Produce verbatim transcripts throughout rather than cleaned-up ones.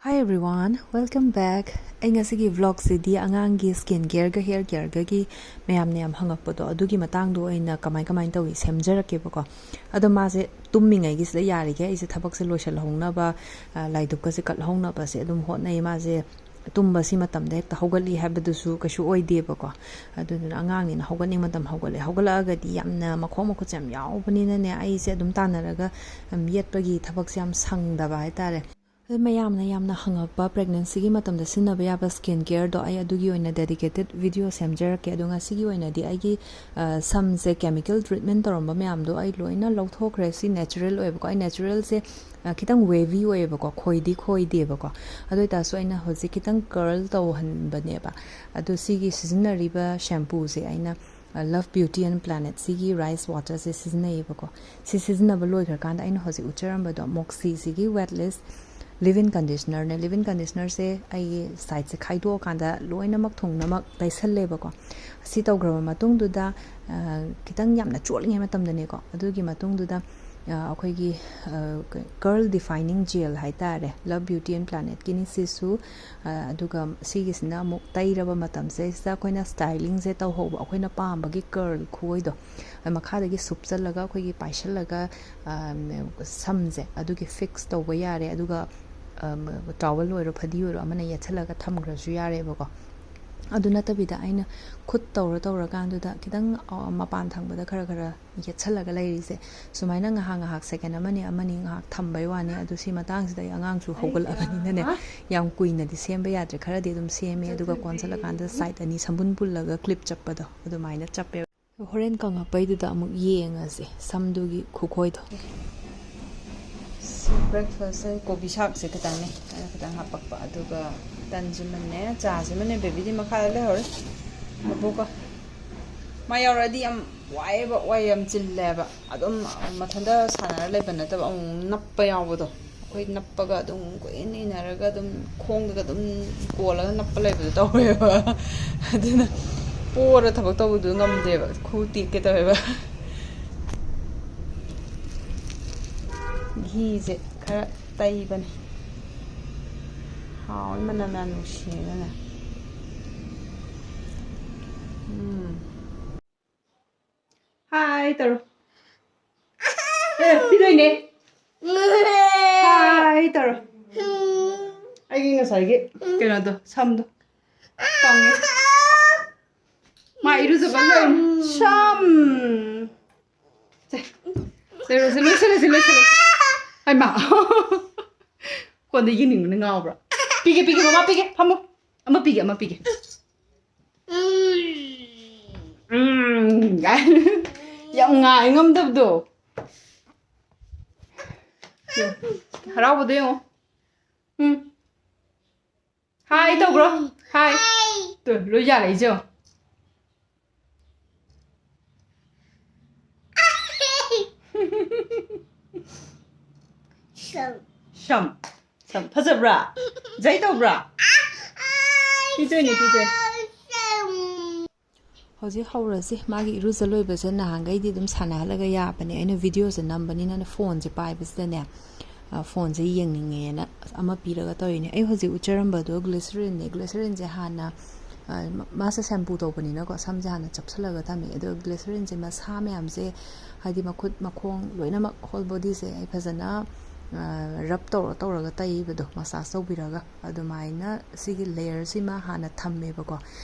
Hi everyone, welcome back. ꯑꯩ ꯉꯁꯤꯒꯤ vlogꯁꯤꯗꯤ ꯑꯉꯥꯡꯒꯤ skin careꯒ hair careꯒꯒꯤ ꯃꯌꯥꯝꯅ ꯌꯥꯝ ꯍꯪꯉꯛꯄꯗꯣ, ꯑꯗꯨꯒꯤ ꯃꯇꯥꯡꯗꯣ ꯑꯣꯏꯅ ꯀꯃꯥꯏ ꯀꯃꯥꯏꯅ ꯇꯧꯏ ꯁꯦꯝꯖꯔꯛꯀꯦꯕꯀꯣ꯫ ꯑꯗꯣ ꯃꯥꯁꯦ ꯇꯨꯝꯃꯤꯉꯩꯒꯤꯁꯤꯗ ꯌꯥꯔꯤꯈꯩ ꯑꯩꯁꯦ ꯊꯕꯛꯁꯦ ꯂꯣꯏꯁꯤꯜꯍꯧꯅꯕ, ꯑ, ꯂꯥꯏꯗꯨꯛꯀꯁꯦ ꯀꯠꯍꯧꯅꯕꯁꯦ ꯑꯗꯨꯝ ꯍꯣꯠꯅꯩ꯫ ꯃꯥꯁꯦ ꯇꯨꯝꯕꯁꯤ ꯃꯇꯝꯗ ꯍꯦꯛꯇ ꯍꯧꯒꯠꯂꯤ ꯍꯥꯏꯕꯗꯨꯁꯨ ꯀꯩꯁꯨ ꯑꯣꯏꯗꯦꯕꯀꯣ꯫ ꯑꯗꯨꯗꯨꯅ ꯑꯉꯥꯡꯅꯤꯅ ꯍꯧꯒꯠꯅꯤꯡ ꯃꯇꯝ ꯍꯧꯒꯠꯂꯦ꯫ ꯍꯧꯒꯠꯂꯛꯑꯒꯗꯤ ꯌꯥꯝꯅ ꯃꯈꯣꯡ ꯃꯈꯨꯠꯁꯦ ꯌꯥꯝ ꯌꯥꯎꯕꯅꯤꯅꯅꯦ, ꯑꯩꯁꯦ ꯑꯗꯨꯝ ꯇꯥꯟꯅꯔꯒ, ꯎꯝ, ꯌꯦꯠꯄꯒꯤ ꯊꯕꯛꯁꯦ ꯌꯥꯝ ꯁꯪꯗꯕ ꯍꯥꯏꯇꯥꯔꯦ꯫ ꯑꯗꯨ ꯃꯌꯥꯝꯅ ꯌꯥꯝꯅ ꯍꯪꯉꯛꯄ pregnancyꯒꯤ ꯃꯇꯝꯗ ꯁꯤꯖꯤꯟꯅꯕ ꯌꯥꯕ skin careꯗꯣ ꯑꯩ ꯑꯗꯨꯒꯤ ꯑꯣꯏꯅ dedicated video ꯁꯦꯝꯖꯔꯛꯀꯦ꯫ ꯑꯗꯣ ꯉꯁꯤꯒꯤ ꯑꯣꯏꯅꯗꯤ ꯑꯩꯒꯤ, ꯑ, ꯁꯝꯁꯦ chemical treatment ꯇꯧꯔꯝꯕ ꯃꯌꯥꯝꯗꯣ ꯑꯩ ꯂꯣꯏꯅ ꯂꯧꯊꯣꯛꯈ꯭ꯔꯦ꯫ ꯁꯤ natural ꯑꯣꯏꯕꯀꯣ꯫ ꯑꯩ naturalꯁꯦ, ꯑ, ꯈꯤꯇꯪ wavy ꯑꯣꯏꯌꯦꯕꯀꯣ, ꯈꯣꯏꯗꯤ ꯈꯣꯏꯗꯦꯕꯀꯣ꯫ ꯑꯗꯨ ꯑꯣꯏꯇꯥꯔꯁꯨ ꯑꯩꯅ ꯍꯧꯖꯤꯛ ꯈꯤꯇꯪ curl ꯇꯧꯍꯟꯕꯅꯦꯕ꯫ ꯑꯗꯣ ꯁꯤꯒꯤ ꯁꯤꯖꯤꯟꯅꯔꯤꯕ shampooꯁꯦ ꯑꯩꯅ, ꯑ, Love Beauty and Planet ꯁꯤꯒꯤ rice waterꯁꯦ ꯁꯤꯖꯤꯟꯅꯩꯌꯦꯕꯀꯣ꯫ ꯁꯤ ꯁꯤꯖꯤꯟꯅꯕ ꯂꯣꯏꯈ꯭ꯔꯀꯥꯟꯗ ꯑꯩꯅ ꯍꯧꯖꯤꯛ ꯎꯠꯆꯔꯝꯕꯗꯣ Moxieꯁꯤꯒꯤ Wet List leave-in conditionerꯅꯦ꯫ Leave-in conditionerꯁꯦ ꯑꯩꯒꯤ sideꯁꯦ ꯈꯥꯏꯗꯣꯛꯑꯀꯥꯟꯗ ꯂꯣꯏꯅꯃꯛ ꯊꯨꯡꯅꯃꯛ ꯇꯩꯁꯜꯂꯦꯕꯀꯣ꯫ ꯁꯤ ꯇꯧꯈ꯭ꯔꯕ ꯃꯇꯨꯡꯗꯨꯗ, ꯑ, ꯈꯤꯇꯪ ꯌꯥꯝꯅ ꯆꯣꯠꯂꯤꯉꯩ ꯃꯇꯝꯗꯅꯦꯀꯣ, ꯑꯗꯨꯒꯤ ꯃꯇꯨꯡꯗꯨꯗ, ꯑ, ꯑꯩꯈꯣꯏꯒꯤ, ꯑ, curl defining gel ꯍꯥꯏꯇꯥꯔꯦ, Love Beauty and Planetꯀꯤꯅꯤ ꯁꯤꯁꯨ꯫ ꯑ, ꯑꯗꯨꯒ ꯁꯤꯒꯤꯁꯤꯅ ꯑꯃꯨꯛ ꯇꯩꯔꯕ ꯃꯇꯝꯁꯤꯗꯩꯁꯤꯗ ꯑꯩꯈꯣꯏꯅ stylingꯁꯦ ꯇꯧꯍꯧꯕ, ꯑꯩꯈꯣꯏꯅ ꯄꯥꯝꯕꯒꯤ curl ꯈꯨꯑꯣꯏꯗꯣ, ꯑ, ꯃꯈꯥꯗꯒꯤ ꯁꯨꯞꯆꯜꯂꯒ ꯑꯩꯈꯣꯏꯒꯤ ꯄꯥꯏꯁꯜꯂꯒ, ꯑ, ꯁꯝꯁꯦ ꯑꯗꯨꯒꯤ fix ꯇꯧꯕ ꯌꯥꯔꯦ꯫ ꯑꯗꯨꯒ, ꯑ, towel ꯑꯣꯏꯔꯣ ꯐꯗꯤ ꯑꯣꯏꯔꯣ ꯑꯃꯅ ꯌꯦꯠꯁꯜꯂꯒ ꯊꯝꯈ꯭ꯔꯁꯨ ꯌꯥꯔꯦꯕꯀꯣ꯫ ꯑꯗꯨ ꯅꯠꯇꯕꯤꯗ ꯑꯩꯅ ꯈꯨꯠ ꯇꯧꯔ ꯇꯧꯔꯀꯥꯟꯗꯨꯗ ꯈꯤꯇꯪ, ꯑ, ꯃꯄꯥꯟ ꯊꯪꯕꯗ ꯈꯔ ꯈꯔ ꯌꯦꯠꯁꯜꯂꯒ ꯂꯩꯔꯤꯁꯦ, ꯁꯨꯃꯥꯏꯅ ꯉꯥꯏꯍꯥꯛ ꯉꯥꯏꯍꯥꯛ second ꯑꯃꯅꯤ ꯑꯃꯅꯤ ꯉꯥꯏꯍꯥꯛ ꯊꯝꯕꯩ ꯋꯥꯅꯤ꯫ ꯑꯗꯨ ꯁꯤ ꯃꯇꯥꯡꯁꯤꯗ ꯑꯩ ꯑꯉꯥꯡꯁꯨ ꯍꯧꯒꯠꯂꯕꯅꯤꯅꯅꯦ, ꯌꯥꯝ ꯀꯨꯏꯅꯗꯤ ꯁꯦꯝꯕ ꯌꯥꯗ꯭ꯔꯦ꯫ ꯈꯔꯗꯤ ꯑꯗꯨꯝ ꯁꯦꯝꯃꯦ, ꯑꯗꯨꯒ ꯀꯣꯟꯁꯤꯜꯂꯀꯥꯟꯗ side ꯑꯅꯤ ꯁꯝꯕꯨꯟ ꯄꯨꯜꯂꯒ clip ꯆꯞꯄꯗꯣ ꯑꯗꯨꯃꯥꯏꯅ ꯆꯞꯄꯦ꯫ ꯍꯣꯔꯦꯟ ꯀꯪꯉꯛꯄꯩꯗꯨꯗ ꯑꯃꯨꯛ ꯌꯦꯡꯉꯁꯦ ꯁꯝꯗꯨꯒꯤ ꯈꯨꯈꯣꯏꯗꯣ꯫ ꯁꯤ breakfastꯁꯦ ꯀꯣꯕꯤ ꯁꯥꯛꯁꯦ ꯈꯤꯇꯪꯅꯦ, ꯑꯩꯅ ꯈꯤꯇꯪ ꯍꯥꯞꯄꯛꯄ, ꯑꯗꯨꯒ ꯇꯟꯁꯤꯃꯅꯦ, ꯆꯥꯁꯤꯃꯅꯦ꯫ Babyꯗꯤ ꯃꯈꯥꯗ ꯂꯩꯍꯧꯔꯦ ꯃꯕꯣꯛꯀ꯫ ꯃꯥ ꯌꯥꯎꯔꯗꯤ ꯌꯥꯝ ꯋꯥꯏꯑꯦꯕ, ꯋꯥꯏ ꯌꯥꯝ ꯆꯤꯜꯂꯦꯕ꯫ ꯑꯗꯨꯝ ꯃꯊꯟꯇ ꯁꯥꯟꯅꯔ ꯂꯩꯕ ꯅꯠꯇꯕ, ꯑꯃꯨꯛ ꯅꯞꯄ ꯌꯥꯎꯕꯗꯣ, ꯑꯩꯈꯣꯏ ꯅꯞꯄꯒ ꯑꯗꯨꯝ ꯀꯨꯏꯅ ꯏꯟꯅꯔꯒ ꯑꯗꯨꯝ ꯈꯣꯡꯗꯒ ꯑꯗꯨꯝ ꯀꯣꯜꯂꯒ ꯅꯞꯄ ꯂꯩꯕꯗꯣ ꯇꯧꯋꯦꯕ꯫ ꯑꯗꯨꯅ ꯄꯣꯔ ꯊꯕꯛ ꯇꯧꯕꯗꯨ ꯉꯝꯗꯦꯕ, ꯈꯨ ꯇꯦꯛꯀꯦ ꯇꯧꯋꯦꯕ꯫ ꯘꯤꯁꯦ ꯈꯔ ꯇꯩꯕꯅꯦ꯫ ꯍꯥꯎꯋꯤ, ꯃꯅꯝ ꯌꯥꯝ ꯅꯨꯡꯁꯤꯔꯒꯅꯦ꯫ ꯎꯝ꯫ ꯍꯥꯏ ꯇꯧꯔꯣ꯫ ꯑꯦ, ꯄꯤꯗꯣꯏꯅꯦ꯫ ꯍꯥꯏ ꯇꯧꯔꯣ꯫ ꯑꯩꯒꯤ ꯉꯁꯥꯏꯒꯤ ꯀꯩꯅꯣꯗꯣ, ꯁꯝꯗꯣ ꯀꯪꯉꯦ꯫ ꯃꯥ ꯏꯔꯨꯖꯕ ꯂꯣꯏꯔꯦ꯫ ꯁꯝ꯫ ꯁꯦ, ꯂꯣꯏꯁꯜꯂꯁꯤ, ꯂꯣꯏꯁꯜꯂꯁꯤ, ꯂꯣꯏꯁꯜꯂꯁꯤ꯫ ꯍꯩꯃꯥ꯫ ꯀꯣꯟꯗ ꯌꯦꯡꯅꯤꯡꯕꯅ ꯉꯥꯎꯕ꯭ꯔꯥ? ꯄꯤꯒꯦ, ꯄꯤꯒꯦ, ꯃꯃꯥ ꯄꯤꯒꯦ꯫ ꯐꯝꯃꯣ꯫ ꯑꯃ ꯄꯤꯒꯦ, ꯑꯃ ꯄꯤꯒꯦ꯫ ꯎꯝ, ꯌꯥꯝ ꯉꯥꯏ ꯉꯝꯗꯕꯗꯣ꯫ ꯍꯔꯥꯎꯕꯗꯣ ꯌꯦꯡꯉꯣ꯫ ꯎꯝ꯫ ꯍꯥꯏ ꯇꯧꯈ꯭ꯔꯣ꯫ ꯍꯥꯏ꯫ ꯇꯨ, ꯂꯣꯏ ꯌꯥꯔꯛꯏꯁꯦ ꯌꯦꯡꯉꯣ꯫ ꯁꯝ꯫ ꯁꯝ꯫ ꯁꯝ꯫ ꯐꯖꯕ꯭ꯔꯥ? ꯖꯩ ꯇꯧꯕ꯭ꯔꯥ? ꯄꯤꯗꯣꯏꯅꯦ, ꯄꯤꯗꯣꯏꯅꯦ꯫ ꯍꯧꯖꯤꯛ ꯍꯧꯔꯁꯤ꯫ ꯃꯥꯒꯤ ꯏꯔꯨꯖ ꯂꯣꯏꯕꯁꯦ ꯅꯍꯥꯟꯈꯩꯗꯤ ꯑꯗꯨꯝ ꯁꯥꯟꯅꯍꯜꯂꯒ ꯌꯥꯕꯅꯦ꯫ ꯑꯩꯅ ꯚꯤꯗꯤꯑꯣꯁꯦ ꯅꯝꯕꯅꯤꯅꯅꯦ, ꯐꯣꯟꯁꯦ ꯄꯥꯏꯕꯁꯤꯗꯅꯦ, ꯑ, ꯐꯣꯟꯁꯦ ꯌꯦꯡꯅꯤꯡꯉꯦꯅ ꯑꯃ ꯄꯤꯔꯒ ꯇꯧꯔꯤꯅꯦ꯫ ꯑꯩ ꯍꯧꯖꯤꯛ ꯎꯠꯆꯔꯝꯕꯗꯣ ꯒ꯭ꯂꯤꯁꯔꯤꯟꯅꯦ꯫ ꯒ꯭ꯂꯤꯁꯔꯤꯟꯁꯦ ꯍꯥꯟꯅ, ꯑ, ꯃ-, ꯃꯥꯁꯦ ꯁꯦꯝꯄꯨ ꯇꯧꯕꯅꯤꯅꯀꯣ, ꯁꯝꯁꯦ ꯍꯥꯟꯅ ꯆꯞꯁꯤꯜꯂꯒ ꯊꯝꯃꯦ꯫ ꯑꯗꯣ ꯒ꯭ꯂꯤꯁꯔꯤꯟꯁꯦ ꯃꯁꯥ ꯃꯌꯥꯝꯁꯦ, ꯍꯥꯏꯗꯤ ꯃꯈꯨꯠ ꯃꯈꯣꯡ ꯂꯣꯏꯅꯃꯛ, ꯍꯣꯜ ꯕꯣꯗꯤꯁꯦ ꯑꯩ ꯐꯖꯅ, ꯑ, ꯔꯕ ꯇꯧꯔ ꯇꯧꯔꯒ ꯇꯩꯕꯗꯣ, ꯃꯁꯥꯖ ꯇꯧꯕꯤꯔꯒ꯫ ꯑꯗꯨꯃꯥꯏꯅ ꯁꯤꯒꯤ ꯂꯦꯌꯔꯁꯤꯃ ꯍꯥꯟꯅ ꯊꯝꯃꯦꯕꯀꯣ꯫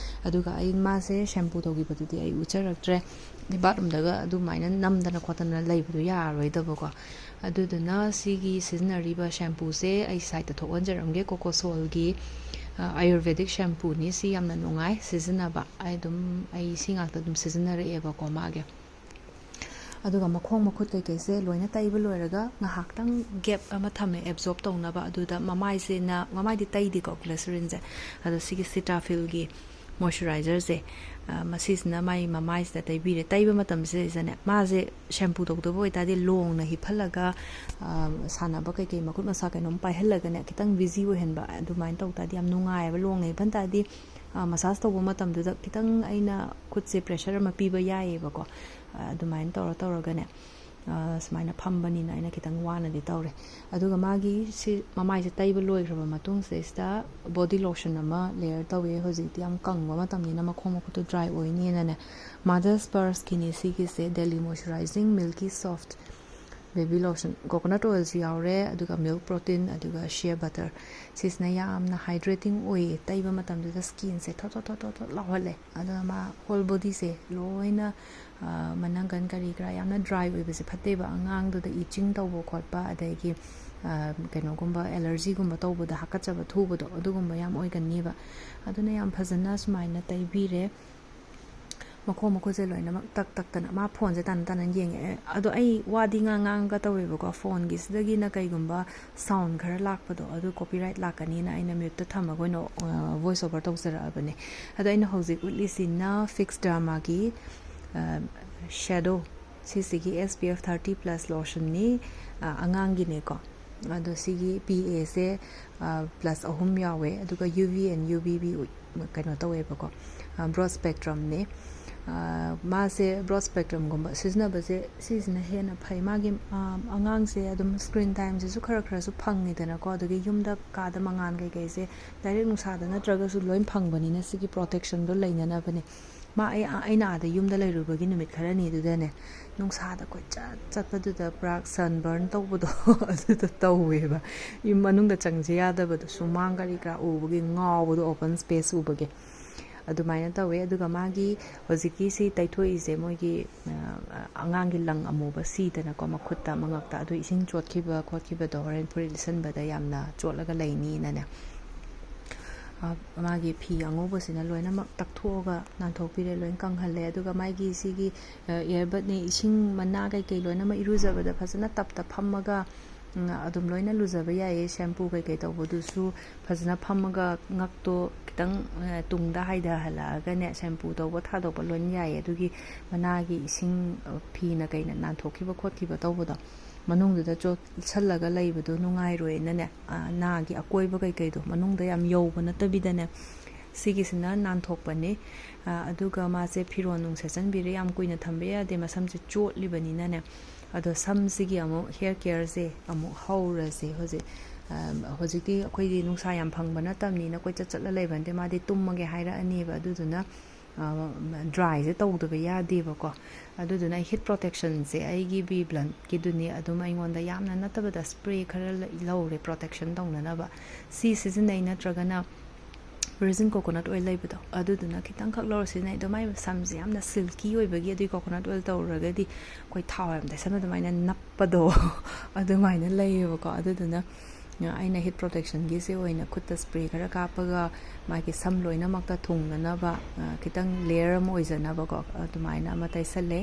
ꯑꯗꯨꯒ ꯑꯩ ꯃꯥꯁꯦ ꯁꯦꯝꯄꯨ ꯇꯧꯈꯤꯕꯗꯨꯗꯤ ꯑꯩ ꯎꯠꯆꯔꯛꯇ꯭ꯔꯦ꯫ ꯕꯥꯠꯔꯨꯝꯗꯒ ꯑꯗꯨꯃꯥꯏꯅ ꯅꯝꯗꯅ ꯈꯣꯠꯇꯅ ꯂꯩꯕꯗꯣ ꯌꯥꯔꯔꯣꯏꯗꯕꯀꯣ꯫ ꯑꯗꯨꯗꯨꯅ ꯁꯤꯒꯤ ꯁꯤꯖꯤꯟꯅꯔꯤꯕ ꯁꯦꯝꯄꯨꯁꯦ ꯑꯩ ꯁꯥꯏꯠꯇ ꯊꯣꯛꯍꯟꯖꯔꯝꯒꯦ꯫ ꯀꯣꯀꯣꯁꯣꯜꯒꯤ, ꯑ, ꯑꯥꯌꯨꯔꯚꯦꯗꯤꯛ ꯁꯦꯝꯄꯨꯅꯤ꯫ ꯁꯤ ꯌꯥꯝꯅ ꯅꯨꯡꯉꯥꯏ ꯁꯤꯖꯤꯟꯅꯕ꯫ ꯑꯩ ꯑꯗꯨꯝ, ꯑꯩ ꯁꯤ ꯉꯥꯛꯇ ꯑꯗꯨꯝ ꯁꯤꯖꯤꯟꯅꯔꯛꯑꯦꯕꯀꯣ ꯃꯥꯒꯤ꯫ ꯑꯗꯨꯒ ꯃꯈꯣꯡ ꯃꯈꯨꯠ ꯀꯩꯀꯩꯁꯦ ꯂꯣꯏꯅ ꯇꯩꯕ ꯂꯣꯏꯔꯒ ꯉꯥꯏꯍꯥꯛꯇꯪ ꯒꯦꯞ ꯑꯃ ꯊꯝꯃꯦ ꯑꯦꯕꯖꯣꯔꯕ ꯇꯧꯅꯕ꯫ ꯑꯗꯨꯗ ꯃꯃꯥꯏꯁꯤꯅ, ꯃꯃꯥꯏꯗꯤ ꯇꯩꯗꯦꯀꯣ ꯒ꯭ꯂꯤꯁꯔꯤꯟꯁꯦ, ꯑꯗꯣ ꯁꯤꯒꯤ ꯁꯤꯇꯥꯐꯤꯜꯒꯤ ꯃꯣꯏꯆꯔꯥꯏꯖꯔꯁꯦ, ꯑ, ꯃꯁꯤꯁꯤꯅ ꯃꯥꯏ ꯃꯃꯥꯏꯁꯤꯗ ꯇꯩꯕꯤꯔꯦ꯫ ꯇꯩꯕ ꯃꯇꯝꯁꯤꯗꯩꯁꯤꯗꯅꯦ, ꯃꯥꯁꯦ ꯁꯦꯝꯄꯨ ꯇꯧꯗꯕ ꯑꯣꯏꯇꯥꯔꯗꯤ ꯂꯣꯡꯅ ꯍꯤꯞꯍꯜꯂꯒ, ꯑ, ꯁꯥꯟꯅꯕ ꯀꯩꯀꯩ ꯃꯈꯨꯠ ꯃꯁꯥ ꯀꯩꯅꯣꯝ ꯄꯥꯏꯍꯜꯂꯒꯅꯦ, ꯈꯤꯇꯪ ꯕꯤꯖꯤ ꯑꯣꯏꯍꯟꯕ ꯑꯗꯨꯃꯥꯏꯅ ꯇꯧ ꯇꯥꯔꯗꯤ ꯌꯥꯝ ꯅꯨꯡꯉꯥꯏꯌꯦꯕ꯫ ꯂꯣꯡꯅ ꯍꯤꯞꯍꯟ ꯇꯥꯔꯗꯤ, ꯑ, ꯃꯁꯥꯖ ꯇꯧꯕ ꯃꯇꯝꯗꯨꯗ ꯈꯤꯇꯪ ꯑꯩꯅ ꯈꯨꯠꯁꯦ ꯄ꯭ꯔꯦꯁꯔ ꯑꯃ ꯄꯤꯕ ꯌꯥꯏꯌꯦꯕꯀꯣ꯫ ꯑ, ꯑꯗꯨꯃꯥꯏꯅ ꯇꯧꯔ ꯇꯧꯔꯒꯅꯦ, ꯁꯨꯃꯥꯏꯅ ꯐꯝꯕꯅꯤꯅ ꯑꯩꯅ ꯈꯤꯇꯪ ꯋꯥꯅꯗꯤ ꯇꯧꯔꯦ꯫ ꯑꯗꯨꯒ ꯃꯥꯒꯤ ꯁꯤ ꯃꯃꯥꯏꯁꯦ ꯇꯩꯕ ꯂꯣꯏꯈ꯭ꯔꯕ ꯃꯇꯨꯡꯁꯤꯗꯩꯁꯤꯗ ꯕꯣꯗꯤ ꯂꯣꯁꯟ ꯑꯃ ꯂꯦꯌꯔ ꯇꯧꯋꯦ꯫ ꯍꯧꯖꯤꯛꯇꯤ ꯌꯥꯝ ꯀꯪꯕ ꯃꯇꯝꯅꯤꯅ ꯃꯈꯣꯡ ꯃꯈꯨꯠꯇꯣ ꯗ꯭ꯔꯥꯏ ꯑꯣꯏꯅꯤꯅꯅꯦ, ꯃꯥꯗꯔꯁ ꯄꯔꯁꯀꯤꯅꯤ ꯁꯤꯒꯤꯁꯦ, ꯗꯦꯂꯤ ꯃꯣꯏꯆꯔꯥꯏꯖꯤꯡ ꯃꯤꯜꯀꯤ ꯁꯣꯐ ꯕꯦꯕꯤ ꯂꯣꯁꯟ, ꯀꯣꯀꯣꯅꯠ ꯑꯣꯏꯜꯁꯨ ꯌꯥꯎꯔꯦ, ꯑꯗꯨꯒ ꯃꯤꯜꯛ ꯄ꯭ꯔꯣꯇꯤꯟ, ꯑꯗꯨꯒ ꯁꯤꯌꯥ ꯕꯇꯔ꯫ ꯁꯤꯁꯤꯅ ꯌꯥꯝꯅ ꯍꯥꯏꯗ꯭ꯔꯦꯇꯤꯡ ꯑꯣꯏꯌꯦ, ꯇꯩꯕ ꯃꯇꯝꯗꯨꯗ ꯁ꯭ꯀꯤꯟꯁꯦ ꯊꯣꯠ ꯊꯣꯠ ꯊꯣꯠ ꯊꯣꯠ ꯊꯣꯠ ꯂꯥꯎꯍꯜꯂꯦ꯫ ꯑꯗꯨꯅ ꯃꯥ ꯍꯣꯜ ꯕꯣꯗꯤꯁꯦ ꯂꯣꯏꯅ, ꯃꯅꯪꯒꯟ ꯀꯔꯤ ꯀꯔꯥ ꯌꯥꯝꯅ ꯗ꯭ꯔꯥꯏ ꯑꯣꯏꯕꯁꯦ ꯐꯠꯇꯦꯕ꯫ ꯑꯉꯥꯡꯗꯨꯗ ꯏꯆꯤꯡ ꯇꯧꯕ ꯈꯣꯠꯄ, ꯑꯗꯒꯤ ꯀꯩꯅꯣꯒꯨꯝꯕ ꯑꯦꯂꯔꯖꯤꯒꯨꯝꯕ ꯇꯧꯕꯗ ꯍꯥꯀꯠꯆꯕ ꯊꯨꯕꯗꯣ, ꯑꯗꯨꯒꯨꯝꯕ ꯌꯥꯝ ꯑꯣꯏꯒꯅꯤꯕ꯫ ꯑꯗꯨꯅ ꯌꯥꯝ ꯐꯖꯅ ꯁꯨꯃꯥꯏꯅ ꯇꯩꯕꯤꯔꯦ꯫ ꯃꯈꯣꯡ ꯃꯈꯨꯠꯁꯦ ꯂꯣꯏꯅꯃꯛ ꯇꯛ ꯇꯛꯇꯅ, ꯃꯥ ꯐꯣꯟꯁꯦ ꯇꯥꯟꯅ ꯇꯥꯟꯅ ꯌꯦꯡꯉꯛꯑꯦ꯫ ꯑꯗꯣ ꯑꯩ ꯋꯥꯗꯤ ꯉꯥꯡ ꯉꯥꯡꯉꯒ ꯇꯧꯋꯦꯕꯀꯣ, ꯐꯣꯟꯒꯤꯁꯤꯗꯒꯤꯅ ꯀꯩꯒꯨꯝꯕ ꯁꯥꯎꯟ ꯈꯔ ꯂꯥꯛꯄꯗꯣ, ꯑꯗꯨ ꯀꯣꯄꯤꯔꯥꯏꯠ ꯂꯥꯛꯀꯅꯤꯅ ꯑꯩꯅ ꯃ꯭ꯌꯨꯠꯇ ꯊꯝꯃꯒ ꯑꯣꯏꯅ ꯚꯣꯏꯁ ꯑꯣꯚꯔ ꯇꯧꯖꯔꯛꯑꯕꯅꯦ꯫ ꯑꯗꯣ ꯑꯩꯅ ꯍꯧꯖꯤꯛ ꯎꯠꯂꯤꯁꯤꯅ ꯐꯤꯛꯁ ꯗ꯭ꯔꯃꯥꯒꯤ ꯁꯦꯗꯣ, ꯁꯤꯁꯤꯒꯤ S P F thirty plus ꯂꯣꯁꯟꯅꯤ꯫ ꯑꯉꯥꯡꯒꯤꯅꯦꯀꯣ꯫ ꯑꯗꯣ ꯁꯤꯒꯤ ꯄꯤ ꯑꯦꯁꯦ ꯄ꯭ꯂꯁ ꯑꯍꯨꯝ ꯌꯥꯎꯋꯦ, ꯑꯗꯨꯒ U V N U V B ꯀꯩꯅꯣ ꯇꯧꯋꯦꯕꯀꯣ, ꯕ꯭ꯔꯣꯗ ꯁ꯭ꯄꯦꯛꯇ꯭ꯔꯝꯅꯤ꯫ ꯃꯥꯁꯦ ꯕ꯭ꯔꯣꯗ ꯁ꯭ꯄꯦꯛꯇ꯭ꯔꯝꯒꯨꯝꯕ ꯁꯤꯖꯤꯟꯅꯕꯁꯦ, ꯁꯤꯁꯤꯅ ꯍꯦꯟꯅ ꯐꯩ꯫ ꯃꯥꯒꯤ ꯑꯉꯥꯡꯁꯦ ꯑꯗꯨꯝ ꯁ꯭ꯀ꯭ꯔꯤꯟ ꯇꯥꯏꯝꯁꯤꯁꯨ ꯈꯔ ꯈꯔꯁꯨ ꯐꯪꯉꯤꯗꯅꯀꯣ, ꯑꯗꯒꯤ ꯌꯨꯝꯗ ꯀꯥꯗ ꯃꯉꯥꯟ ꯀꯩꯀꯩꯁꯦ ꯗꯥꯏꯔꯦꯛ ꯅꯨꯡꯁꯥꯗ ꯅꯠꯇ꯭ꯔꯒꯁꯨ ꯂꯣꯏ ꯐꯪꯕꯅꯤꯅ ꯁꯤꯒꯤ ꯄ꯭ꯔꯣꯇꯦꯛꯁꯟꯗꯣ ꯂꯩꯅꯅꯕꯅꯦ꯫ ꯃꯥ ꯑꯩ ꯑꯩꯅ ꯑꯥꯗ ꯌꯨꯝꯗ ꯂꯩꯔꯨꯕꯒꯤ ꯅꯨꯃꯤꯠ ꯈꯔꯅꯤꯗꯨꯗꯅꯦ, ꯅꯨꯡꯁꯥꯗ ꯀꯣꯏꯆꯠ ꯆꯠꯄꯗꯨꯗ ꯄꯨꯔꯥ ꯁꯟꯕꯔꯟ ꯇꯧꯕꯗꯣ ꯑꯗꯨꯗꯣ ꯇꯧꯋꯦꯕ꯫ ꯌꯨꯝ ꯃꯅꯨꯡꯗ ꯆꯪꯁꯦ ꯌꯥꯗꯕꯗꯣ, ꯁꯨꯃꯥꯡ ꯀꯔꯤ ꯀꯔꯥ ꯎꯕꯒꯤ ꯉꯥꯎꯕꯗꯣ, ꯑꯣꯄꯟ ꯁ꯭ꯄꯦꯁ ꯎꯕꯒꯤ꯫ ꯑꯗꯨꯃꯥꯏꯅ ꯇꯧꯋꯦ꯫ ꯑꯗꯨꯒ ꯃꯥꯒꯤ ꯍꯧꯖꯤꯛꯀꯤ ꯁꯤ ꯇꯩꯊꯣꯛꯏꯁꯦ ꯃꯣꯏꯒꯤ ꯑꯉꯥꯡꯒꯤ ꯂꯪ ꯑꯃꯨꯕ ꯁꯤꯗꯅꯀꯣ, ꯃꯈꯨꯠꯇ ꯃꯉꯛꯇ, ꯑꯗꯨ ꯏꯁꯤꯡ ꯆꯣꯠꯈꯤꯕ ꯈꯣꯠꯈꯤꯕꯗꯣ ꯍꯣꯔꯦꯟ ꯐꯨꯔꯤꯠ ꯂꯤꯠꯁꯟꯕꯗ ꯌꯥꯝꯅ ꯆꯣꯠꯂꯒ ꯂꯩꯅꯤꯅꯅꯦ꯫ ꯃꯥꯒꯤ ꯐꯤ ꯑꯉꯧꯕꯁꯤꯅ ꯂꯣꯏꯅꯃꯛ ꯇꯛꯊꯣꯛꯑꯒ ꯅꯥꯟꯊꯣꯛꯄꯤꯔꯦ, ꯂꯣꯏ ꯀꯪꯍꯜꯂꯦ꯫ ꯑꯗꯨꯒ ꯃꯥꯒꯤ ꯁꯤꯒꯤ ꯏꯌꯥꯔꯕꯠꯅꯦ, ꯏꯁꯤꯡ ꯃꯅꯥ ꯀꯩꯀꯩ ꯂꯣꯏꯅꯃꯛ ꯏꯔꯨꯖꯕꯗ ꯐꯖꯅ ꯇꯞꯇ ꯐꯝꯃꯒ ꯑꯗꯨꯝ ꯂꯣꯏꯅ ꯂꯨꯖꯕ ꯌꯥꯏꯌꯦ꯫ ꯁꯦꯝꯄꯨ ꯀꯩꯀꯩ ꯇꯧꯕꯗꯨꯁꯨ ꯐꯖꯅ ꯐꯝꯃꯒ ꯉꯛꯇꯣ ꯈꯤꯇꯪ ꯇꯨꯡꯗ ꯍꯥꯏꯊꯍꯜꯂꯛꯑꯒꯅꯦ, ꯁꯦꯝꯄꯨ ꯇꯧꯕ ꯊꯥꯗꯣꯛꯄ ꯂꯣꯏꯅ ꯌꯥꯏꯌꯦ꯫ ꯑꯗꯨꯒꯤ ꯃꯅꯥꯒꯤ ꯏꯁꯤꯡ ꯐꯤꯅ ꯀꯩꯅ ꯅꯥꯟꯊꯣꯛꯈꯤꯕ ꯈꯣꯠꯈꯤꯕ ꯇꯧꯕꯗꯣ, ꯃꯅꯨꯡꯗꯨꯗ ꯆꯣꯠꯁꯜꯂꯒ ꯂꯩꯕꯗꯣ ꯅꯨꯡꯉꯥꯏꯔꯣꯏꯅꯅꯦ, ꯅꯥꯒꯤ ꯑꯀꯣꯏꯕ ꯀꯩꯀꯩꯗꯣ ꯃꯅꯨꯡꯗ ꯌꯥꯝ ꯌꯧꯕ ꯅꯠꯇꯕꯤꯗꯅꯦ, ꯁꯤꯒꯤꯁꯤꯅ ꯅꯥꯟꯊꯣꯛꯄꯅꯤ꯫ ꯑꯗꯨꯒ ꯃꯥꯁꯦ ꯐꯤꯔꯣꯟ ꯅꯨꯡ ꯁꯦꯠꯆꯟꯕꯤꯔꯦ, ꯌꯥꯝ ꯀꯨꯏꯅ ꯊꯝꯕ ꯌꯥꯗꯦ, ꯃꯁꯝꯁꯦ ꯆꯣꯠꯂꯤꯕꯅꯤꯅꯅꯦ꯫ ꯑꯗꯣ ꯁꯝꯁꯤꯒꯤ ꯑꯃꯨꯛ ꯍꯤꯌꯔ ꯀꯦꯌꯔꯁꯦ ꯑꯃꯨꯛ ꯍꯧꯔꯁꯦ ꯍꯧꯖꯤꯛ꯫ ꯑ, ꯍꯧꯖꯤꯛꯇꯤ ꯑꯩꯈꯣꯏꯗꯤ ꯅꯨꯡꯁꯥ ꯌꯥꯝ ꯐꯪꯕ ꯅꯠꯇꯕꯅꯤꯅ ꯀꯣꯏꯆꯠ ꯆꯠꯂ ꯂꯩꯕ ꯅꯠꯇꯦ, ꯃꯥꯗꯤ ꯇꯨꯝꯃꯒꯦ ꯍꯥꯏꯔꯛꯑꯅꯦꯕ꯫ ꯑꯗꯨꯗꯨꯅ ꯗ꯭ꯔꯥꯏꯁꯦ ꯇꯧꯗꯕ ꯌꯥꯗꯦꯕꯀꯣ꯫ ꯑꯗꯨꯗꯨꯅ ꯍꯤꯠ ꯄ꯭ꯔꯣꯇꯦꯛꯁꯟꯁꯦ ꯑꯩꯒꯤ ꯕꯤ ꯕ꯭ꯂꯟꯀꯤꯗꯨꯅꯤ ꯑꯗꯨꯝ ꯑꯩꯉꯣꯟꯗ ꯌꯥꯝꯅ ꯅꯠꯇꯕꯗ ꯁ꯭ꯄ꯭ꯔꯦ ꯈꯔ ꯂ- ꯂꯧꯔꯦ ꯄ꯭ꯔꯣꯇꯦꯛꯁꯟ ꯇꯧꯅꯅꯕ꯫ ꯁꯤ ꯁꯤꯖꯤꯟꯅꯩ, ꯅꯠꯇ꯭ꯔꯒꯅ ꯚꯔꯖꯤꯟ ꯀꯣꯀꯣꯅꯠ ꯑꯣꯏꯜ ꯂꯩꯕꯗꯣ, ꯑꯗꯨꯗꯨꯅ ꯈꯤꯇꯪꯈꯛ ꯂꯧꯔ ꯁꯤꯖꯤꯟꯅꯩ꯫ ꯑꯗꯣ ꯃꯥꯏ ꯁꯝꯁꯦ ꯌꯥꯝꯅ ꯁꯤꯜꯀꯤ ꯑꯣꯏꯕꯒꯤ, ꯑꯗꯨꯒꯤ ꯀꯣꯀꯣꯅꯠ ꯑꯣꯏꯜ ꯇꯧꯔꯒꯗꯤ ꯑꯩꯈꯣꯏ ꯊꯥꯎ ꯌꯥꯝ ꯇꯩꯁꯟꯕ ꯑꯗꯨꯃꯥꯏꯅ ꯅꯞꯄꯗꯣ ꯑꯗꯨꯃꯥꯏꯅ ꯂꯩꯌꯦꯕꯀꯣ꯫ ꯑꯗꯨꯗꯨꯅ ꯑꯩꯅ ꯍꯤꯠ ꯄ꯭ꯔꯣꯇꯦꯛꯁꯟꯒꯤꯁꯦ ꯑꯣꯏꯅ ꯈꯨꯠꯇ ꯁ꯭ꯄ꯭ꯔꯦ ꯈꯔ ꯀꯥꯞꯄꯒ ꯃꯥꯒꯤ ꯁꯝ ꯂꯣꯏꯅꯃꯛꯇ ꯊꯨꯡꯅꯅꯕ, ꯑ, ꯈꯤꯇꯪ ꯂꯦꯌꯔ ꯑꯃ ꯑꯣꯏꯖꯅꯕꯀꯣ, ꯑꯗꯨꯃꯥꯏꯅ ꯑꯃ ꯇꯩꯁꯜꯂꯦ꯫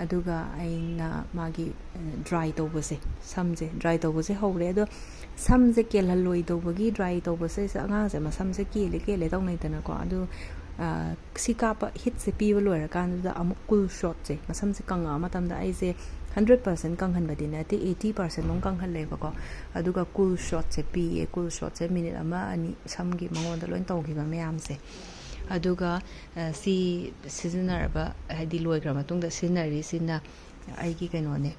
ꯑꯗꯨꯒ ꯑꯩꯅ ꯃꯥꯒꯤ, ꯑ, ꯗ꯭ꯔꯥꯏ ꯇꯧꯕꯁꯦ, ꯁꯝꯁꯦ ꯗ꯭ꯔꯥꯏ ꯇꯧꯕꯁꯦ ꯍꯧꯔꯦ꯫ ꯑꯗꯣ ꯁꯝꯁꯦ ꯀꯦꯜꯍꯜꯂꯣꯏꯗꯧꯕꯒꯤ ꯗ꯭ꯔꯥꯏ ꯇꯧꯕꯁꯦ, ꯑꯉꯥꯡꯁꯦ ꯃꯁꯝꯁꯦ ꯀꯦꯜꯂꯦ ꯀꯦꯜꯂꯦ ꯇꯧꯅꯩꯗꯅꯀꯣ꯫ ꯑꯗꯨ, ꯑ, ꯁꯤ ꯀꯥꯞꯄ, ꯍꯤꯠꯁꯦ ꯄꯤꯕ ꯂꯣꯏꯔꯀꯥꯟꯗꯨꯗ ꯑꯃꯨꯛ ꯀꯨꯜ ꯁꯣꯠꯁꯦ, ꯃꯁꯝꯁꯦ ꯀꯪꯉꯛꯑ ꯃꯇꯝꯗ ꯑꯩꯁꯦ ꯍꯟꯗ꯭ꯔꯦꯠ ꯄꯥꯔꯁꯦꯟ ꯀꯪꯍꯟꯕꯗꯤ ꯅꯠꯇꯦ, ꯑꯩꯠꯇꯤ ꯄꯥꯔꯁꯦꯟ ꯃꯨꯛ ꯀꯪꯍꯜꯂꯦꯕꯀꯣ꯫ ꯑꯗꯨꯒ ꯀꯨꯜ ꯁꯣꯠꯁꯦ ꯄꯤꯌꯦ꯫ ꯀꯨꯜ ꯁꯣꯠꯁꯦ ꯃꯤꯅꯤꯠ ꯑꯃ ꯑꯅꯤ ꯁꯝꯒꯤ ꯃꯉꯣꯟꯗ ꯂꯣꯏ ꯇꯧꯈꯤꯕ ꯃꯌꯥꯝꯁꯦ꯫ ꯑꯗꯨꯒ, ꯑ, ꯁꯤ ꯁꯤꯖꯤꯟꯅꯔꯕ, ꯍꯥꯏꯗꯤ ꯂꯣꯏꯈ꯭ꯔ ꯃꯇꯨꯡꯗ ꯁꯤꯖꯤꯟꯅꯔꯤꯁꯤꯅ ꯑꯩꯒꯤ ꯀꯩꯅꯣꯅꯦ,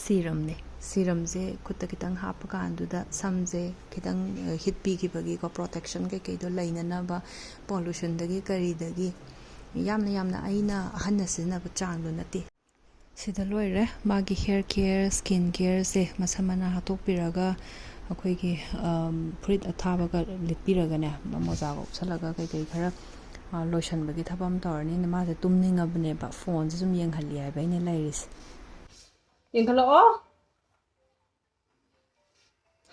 ꯁꯤꯔꯝꯅꯦ꯫ ꯁꯤꯔꯝꯁꯦ ꯈꯨꯠꯇ ꯈꯤꯇꯪ ꯍꯥꯞꯄ ꯀꯥꯟꯗꯨꯗ ꯁꯝꯁꯦ ꯈꯤꯇꯪ, ꯑ, ꯍꯤꯠ ꯄꯤꯈꯤꯕꯒꯤꯀꯣ, ꯄ꯭ꯔꯣꯇꯦꯛꯁꯟ ꯀꯩꯀꯩꯗꯣ ꯂꯩꯅꯅꯕ, ꯄꯣꯂꯨꯁꯟꯗꯒꯤ ꯀꯔꯤꯗꯒꯤ꯫ ꯌꯥꯝꯅ, ꯌꯥꯝꯅ ꯑꯩꯅ ꯑꯍꯟꯅ ꯁꯤꯖꯤꯟꯅꯕ ꯆꯥꯡꯗꯣ ꯅꯠꯇꯦ꯫ ꯁꯤꯗ ꯂꯣꯏꯔꯦ ꯃꯥꯒꯤ ꯍꯤꯌꯔ ꯀꯦꯌꯔ, ꯁ꯭ꯀꯤꯟ ꯀꯦꯌꯔꯁꯦ꯫ ꯃꯁꯝ ꯃꯅꯥ ꯍꯥꯠꯇꯣꯛꯄꯤꯔꯒ ꯑꯩꯈꯣꯏꯒꯤ, ꯑꯝ, ꯐꯨꯔꯤꯠ ꯑꯊꯥꯕꯒ ꯂꯤꯠꯄꯤꯔꯒꯅꯦ, ꯃꯣꯖꯥꯒ ꯎꯞꯁꯜꯂꯒ ꯀꯩꯀꯩ ꯈꯔ, ꯑ, ꯂꯣꯏꯁꯟꯕꯒꯤ ꯊꯕꯛ ꯑꯃ ꯇꯧꯔꯅꯤ꯫ ꯃꯥꯁꯦ ꯇꯨꯝꯅꯤꯡꯉꯕꯅꯦꯕ, ꯐꯣꯟꯁꯦ ꯁꯨꯝ ꯌꯦꯡꯍꯜꯂꯤ ꯍꯥꯏꯕ ꯑꯩꯅ ꯂꯩꯔꯤꯁꯦ꯫ ꯌꯦꯡꯈꯠꯂꯛꯑꯣ꯫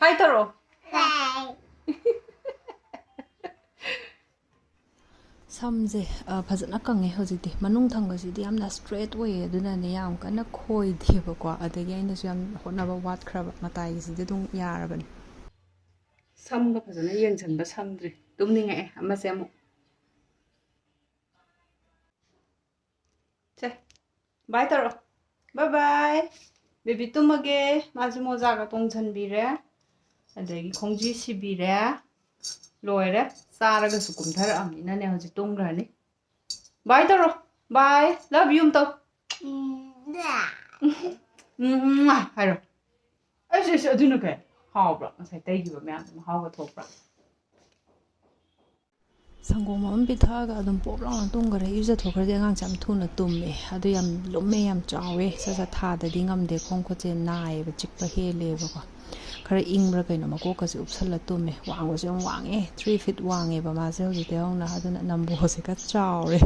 ꯍꯥꯏ ꯇꯧꯔꯛꯑꯣ꯫ ꯁꯝꯁꯦ, ꯑ, ꯐꯖꯅ ꯀꯪꯉꯦ ꯍꯧꯖꯤꯛꯇꯤ꯫ ꯃꯅꯨꯡ ꯊꯪꯕꯁꯤꯗꯤ ꯌꯥꯝꯅ ꯁ꯭ꯇ꯭ꯔꯦꯠ ꯑꯣꯏꯌꯦ, ꯑꯗꯨꯅꯅꯦ ꯌꯥꯝ ꯀꯟꯅ ꯈꯣꯏꯗꯦꯕꯀꯣ꯫ ꯑꯗꯒꯤ ꯑꯩꯅꯁꯨ ꯌꯥꯝ ꯍꯣꯠꯅꯕ ꯋꯥꯠꯈ꯭ꯔꯕ, ꯃꯇꯥꯏꯒꯤꯁꯤꯗꯤ ꯑꯗꯨꯝ ꯌꯥꯔꯕꯅꯤ꯫ ꯁꯝꯒ ꯐꯖꯅ ꯌꯦꯡꯁꯟꯕ ꯁꯪꯗ꯭ꯔꯤ, ꯇꯨꯝꯅꯤꯡꯉꯛꯑꯦ꯫ ꯑꯃꯁꯦ ꯑꯃꯨꯛ ꯁꯦ, ꯕꯥꯏ ꯇꯧꯔꯣ꯫ ꯕꯥꯏ ꯕꯥꯏ꯫ ꯕꯦꯕꯤ ꯇꯨꯝꯃꯒꯦ꯫ ꯃꯥꯁꯨ ꯃꯣꯖꯥꯒ ꯇꯣꯡꯁꯟꯕꯤꯔꯦ, ꯑꯗꯒꯤ ꯈꯣꯡꯖꯤ ꯁꯤꯕꯤꯔꯦ꯫ ꯂꯣꯏꯔꯦ꯫ ꯆꯥꯔꯒꯁꯨ ꯀꯨꯝꯊꯔꯛꯑꯕꯅꯤꯅꯅꯦ, ꯍꯧꯖꯤꯛ ꯇꯨꯝꯈ꯭ꯔꯅꯤ꯫ ꯕꯥꯏ ꯇꯧꯔꯣ꯫ ꯕꯥꯏ꯫ ꯂꯚ ꯌꯨ ꯑꯃ ꯇꯧ꯫ ꯎꯝ, ꯍꯥꯏꯔꯣ꯫ ꯑꯩꯁ, ꯑꯩꯁ, ꯑꯗꯨꯅ ꯀꯩ? ꯍꯥꯎꯕ꯭ꯔꯥ? ꯉꯁꯥꯏ ꯇꯩꯈꯤꯕ ꯃꯌꯥꯝꯗꯣ ꯃꯍꯥꯎꯒ ꯊꯣꯛꯄ꯭ꯔꯥ? ꯁꯪꯒꯣꯝ ꯑꯃ ꯄꯤꯊꯛꯑꯒ ꯑꯗꯨꯝ ꯄꯣꯞ ꯂꯥꯎꯅ ꯇꯨꯝꯈ꯭ꯔꯦ꯫ ꯏꯔꯨꯖꯊꯣꯛꯈ꯭ꯔꯗꯤ ꯑꯉꯥꯡꯁꯦ ꯌꯥꯝ ꯊꯨꯅ ꯇꯨꯝꯃꯦ꯫ ꯑꯗꯨ ꯌꯥꯝ ꯂꯨꯝꯃꯦ, ꯌꯥꯝ ꯆꯥꯎꯋꯦ꯫ ꯁꯠ ꯁꯠ ꯊꯥꯗꯗꯤ ꯉꯝꯗꯦ, ꯈꯣꯡ ꯈꯨꯠꯁꯦ ꯅꯥꯏꯌꯦꯕ, ꯆꯤꯛꯄ ꯍꯦꯜꯂꯦꯕꯀꯣ꯫ ꯈꯔ ꯏꯪꯕ꯭ꯔꯥ ꯀꯩꯅꯣ, ꯃꯀꯣꯛꯀꯁꯦ ꯎꯞꯁꯜꯂ ꯇꯨꯝꯃꯦ꯫ ꯋꯥꯡꯕꯁꯨ ꯌꯥꯝ ꯋꯥꯡꯉꯦ, ꯊ꯭ꯔꯤ ꯐꯤꯠ ꯋꯥꯡꯉꯦꯕ ꯃꯥꯁꯦ ꯍꯧꯖꯤꯛꯇꯤ ꯍꯧꯅ꯫ ꯑꯗꯨꯅ ꯅꯝꯕꯣꯁꯦ ꯈꯔ ꯆꯥꯎꯔꯦ꯫